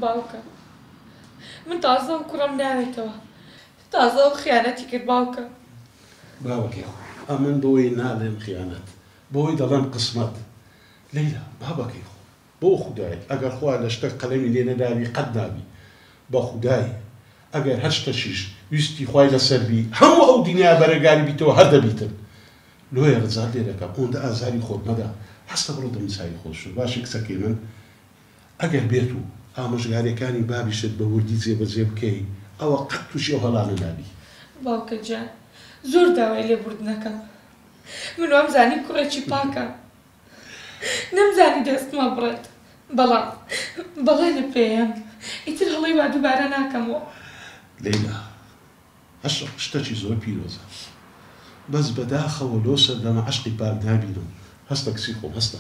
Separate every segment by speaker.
Speaker 1: باوکە من تازە ئەو کوڕەم ناوێتەوە تازە ئەو خیانەتی کرد باوکە.
Speaker 2: باوەکەی خۆم ئەمن بۆی ناڵێم خیانەت بۆی دەڵێم قسمەت لەیلا بابەکەی خۆم بۆ خودای ئەگەر خوا لە شتەک قەلەمی لێ نەدابی قەت نابی بە خودای ئەگەر هەر شتەکیش ویستی خوای لەسەر بی هەموو ئەو دنیا بەرەگاری بیتەوە هەر دەبیتن لۆیە ڕزات لێ دەکەم ئەوەندە ئازاری خۆت مەدە هەستە بڕۆ دەموچاوی خۆت شۆ باشە کچەکەی من ئەگەر بێت و ئامۆژگاریەکانی بابیشت بە وردی جێبەجێ بکەی ئەوە قەت توشی ئەو هەڵانە نابی.
Speaker 1: باوکە گیان زۆر داوای لێبوردن ئەکەم من وامزانی کوڕێکی پاکە نەمزانی دەستم ئەبڕێت بەڵام بەڵێنت پێیەم ئیتر هەڵەی وا دووبارە ناکەمەوە.
Speaker 2: لەیلا عەشق شتەکی زۆر پیرۆزە بەس بەداخەوە لۆ سەردەمە عەشقی پاک نابینم هەستە کچی خۆم هەستە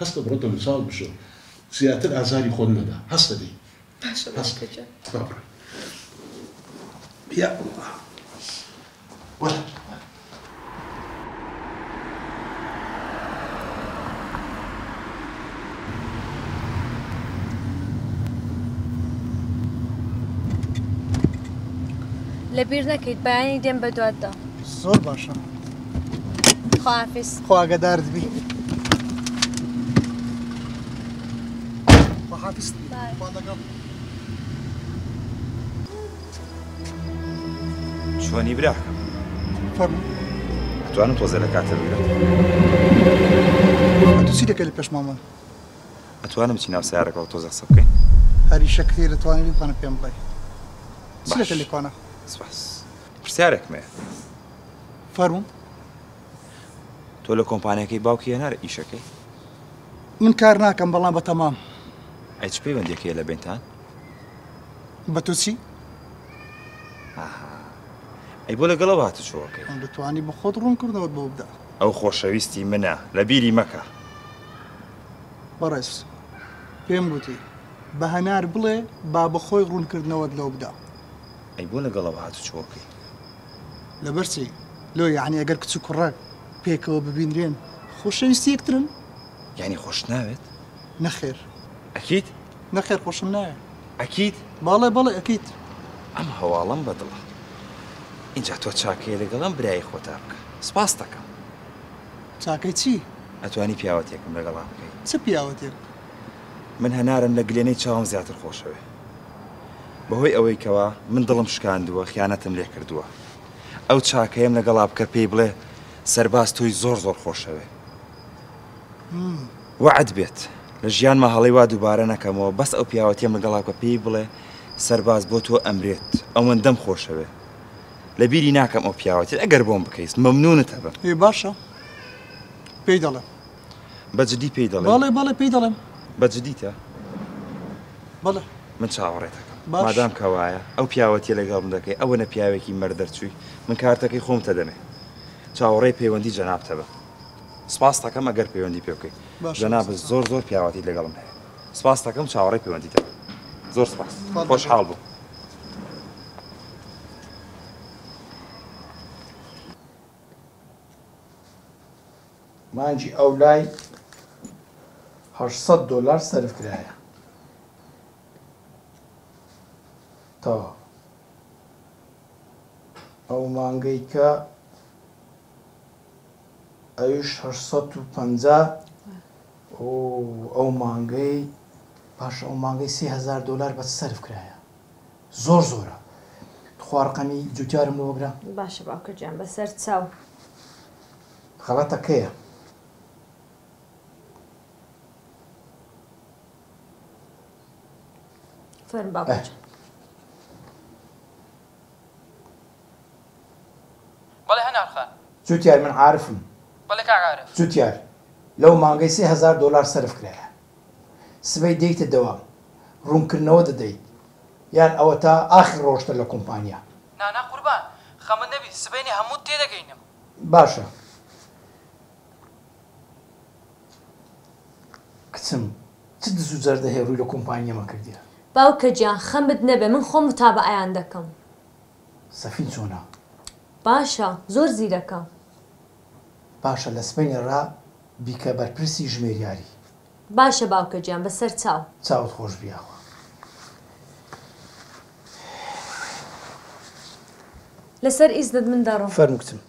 Speaker 2: هەستە بڕۆ دەموچاوت بشۆ زیاتر ئازاری خۆت مەدە هەستە دەی
Speaker 1: باشە
Speaker 2: هەستە
Speaker 1: باوکە گیان.
Speaker 2: با بڕۆین یا اللە وەرە.
Speaker 3: لەبیر نەکەیت بەیانی دێم بەدواتدا.
Speaker 4: زۆر باشە.
Speaker 3: خواحافیز.
Speaker 4: خوا ئاگادارت بی. خواحافیز. خوا لەگەڵ.
Speaker 5: چۆنی براکەم؟
Speaker 4: فەرموو.
Speaker 5: ئەتوانم تۆزێ لە کاتت بگرم؟
Speaker 4: ئەتوو چی دەکەی لە پێش ماڵمان؟
Speaker 5: ئەتوانم بچین ناو سەیارەکەوە تۆزێ قسە بکەین؟
Speaker 4: هەر ئیشەکت هەیە دەتوانی لێکانە پێم بڵێی. چی
Speaker 5: باش.
Speaker 4: دەکەی لێکانە؟
Speaker 5: سپاس. پرسیارێکم هەیە.
Speaker 4: فەرموو.
Speaker 5: تۆ لە کۆمپانیاکەی باوکی هەنار ئیشەکەی؟
Speaker 4: من کار ناکەم بەڵام بەتەمام.
Speaker 5: ئەی چ پەیوەندیەک هەیە لە بەینتان؟
Speaker 4: بە تۆ چی؟
Speaker 5: ئاها ئەی بۆ لەگەڵ ئەو هاتوچۆ ئەکەی؟
Speaker 4: دەتوانی بە خۆت ڕوونکردنەوەت بۆ بدە.
Speaker 5: ئەو خۆشەویستی منە لە بیری مەکە.
Speaker 4: بەڕێز پێم گوتی بە هەنار بڵێ با بە خۆی ڕوونکردنەوەت لۆ بدا.
Speaker 5: ئەی بۆ لەگەڵ ئەو هاتوچۆ ئەکەی؟
Speaker 4: لەبەر چی؟ لۆ یەعنی ئەگەر کچ و کوڕەک پێکەوە ببینرێن خۆشەویستی یەکترن؟
Speaker 5: یانی خۆشت ناوێت؟
Speaker 4: نەخێر.
Speaker 5: ئەکید؟
Speaker 4: نەخێر خۆشم ناوێ.
Speaker 5: ئەکید؟
Speaker 4: بەڵێ بەڵێ ئەکید.
Speaker 5: ئەم هەواڵەم بە دڵە. ئینجا تۆ چاکەیە لەگەڵ ئەم برای خۆتا بکە. سپاست دەکەم.
Speaker 4: چاکەی چی؟
Speaker 5: ئەتوانی پیاوەتێکم لەگەڵا بکەی؟
Speaker 4: چ پیاوەتێک؟
Speaker 5: من هەنارم لە گلێنەی چاوم زیاتر خۆشەوێ. بەهۆی ئەوەی کەوا من دڵم شکاندووە خیانەتم لێ کردووە. ئەو چاکەیەم لەگەڵا بکە پێی بڵێ سەرباز تۆی زۆر زۆر خۆشەوێ. وەعد بێت لە ژیانما هەڵەی وا دووبارە نەکەمەوە بەس ئەو پیاوەتیەم لەگەڵا بکە پێی بڵێ سەرباز بۆ تۆ ئەمرێت ئەوەندەم خۆشەوێ لە بیری ناکەم ئەو پیاوەتیت ئەگەر بۆم بکەیت مەمنونت ئەبم.
Speaker 4: ئێ باشە پێی دەڵێم.
Speaker 5: بە جدی پێی دەڵێی؟
Speaker 4: بەڵێ بەڵێ پێی دەڵێم.
Speaker 5: بە جدیتە؟
Speaker 4: بەڵێ.
Speaker 5: من چاوەڕێت ئەکەم.
Speaker 4: باش.
Speaker 5: مادام کە وایە ئەو پیاوەتیە لەگەڵم دەکەی ئەوەنە پیاوێکی مەرد دەرچووی من کارتەکەی خۆمتە دەمێ چاوەڕێی پەیوەندی جەنابتە بم. سپاست ئەکەم ئەگەر پەیوەندی پێ بکەی.
Speaker 4: باشە
Speaker 5: جەنابت
Speaker 4: مامۆستا.
Speaker 5: زۆر زۆر پیاوەتیت لەگەڵم هەیە. سپاست ئەکەم چاوەڕێی پەیوەندیت ئەبم. زۆر سپاس.
Speaker 4: خوات لەگەڵ.
Speaker 5: خۆشحاڵ بووم.
Speaker 6: مانگی ئەولای 800 دۆلار سەرف کرایە. تەواو. ئەو مانگەی کە ئەویش 850 و ئەو مانگەی پاش ئەو مانگەی 3000 دۆلار بە سەرف کرایە. زۆر زۆرە. تخوا ڕقەمی جوتیارم لۆ بگرە.
Speaker 3: باشە باوکە گیان بەسەر چاو.
Speaker 6: غەڵەتە کەیە؟
Speaker 3: فەرم باوکە گیان.
Speaker 7: بەڵێ هەنار خان.
Speaker 6: جوتیار من عارفم.
Speaker 7: بەڵێ کاک عارف.
Speaker 6: جوتیار لەو مانگەی 3000 دۆلار سەرف کرایە. سبەی دێیتە دەوام ڕوونکردنەوە دەدەیت یان ئەوەتا ئاخر ڕۆژتە لە کۆمپانیا.
Speaker 7: نا نا قوربان خەمت نەبی سبەینێ هەمووت تێدەگەینم.
Speaker 6: باشە کچم چ دز و جەردە هەیە ڕووی لە کۆمپانیەمە کردیە.
Speaker 3: باوکە گیان خەمت نەبێ من خۆم متابەعەیان دەکەم.
Speaker 6: سەفین چۆنە؟
Speaker 3: باشە زۆر زیرەکە.
Speaker 6: باشە لە سبەینێ ڕا بیکە بەرپرسی ژمێریاری.
Speaker 3: باشە باوکە گیان بەسەر چاو.
Speaker 6: چاوت خۆش بی یاخوا.
Speaker 3: لەسەر ئیزنت من دەڕۆم.
Speaker 6: فەرموو کچم.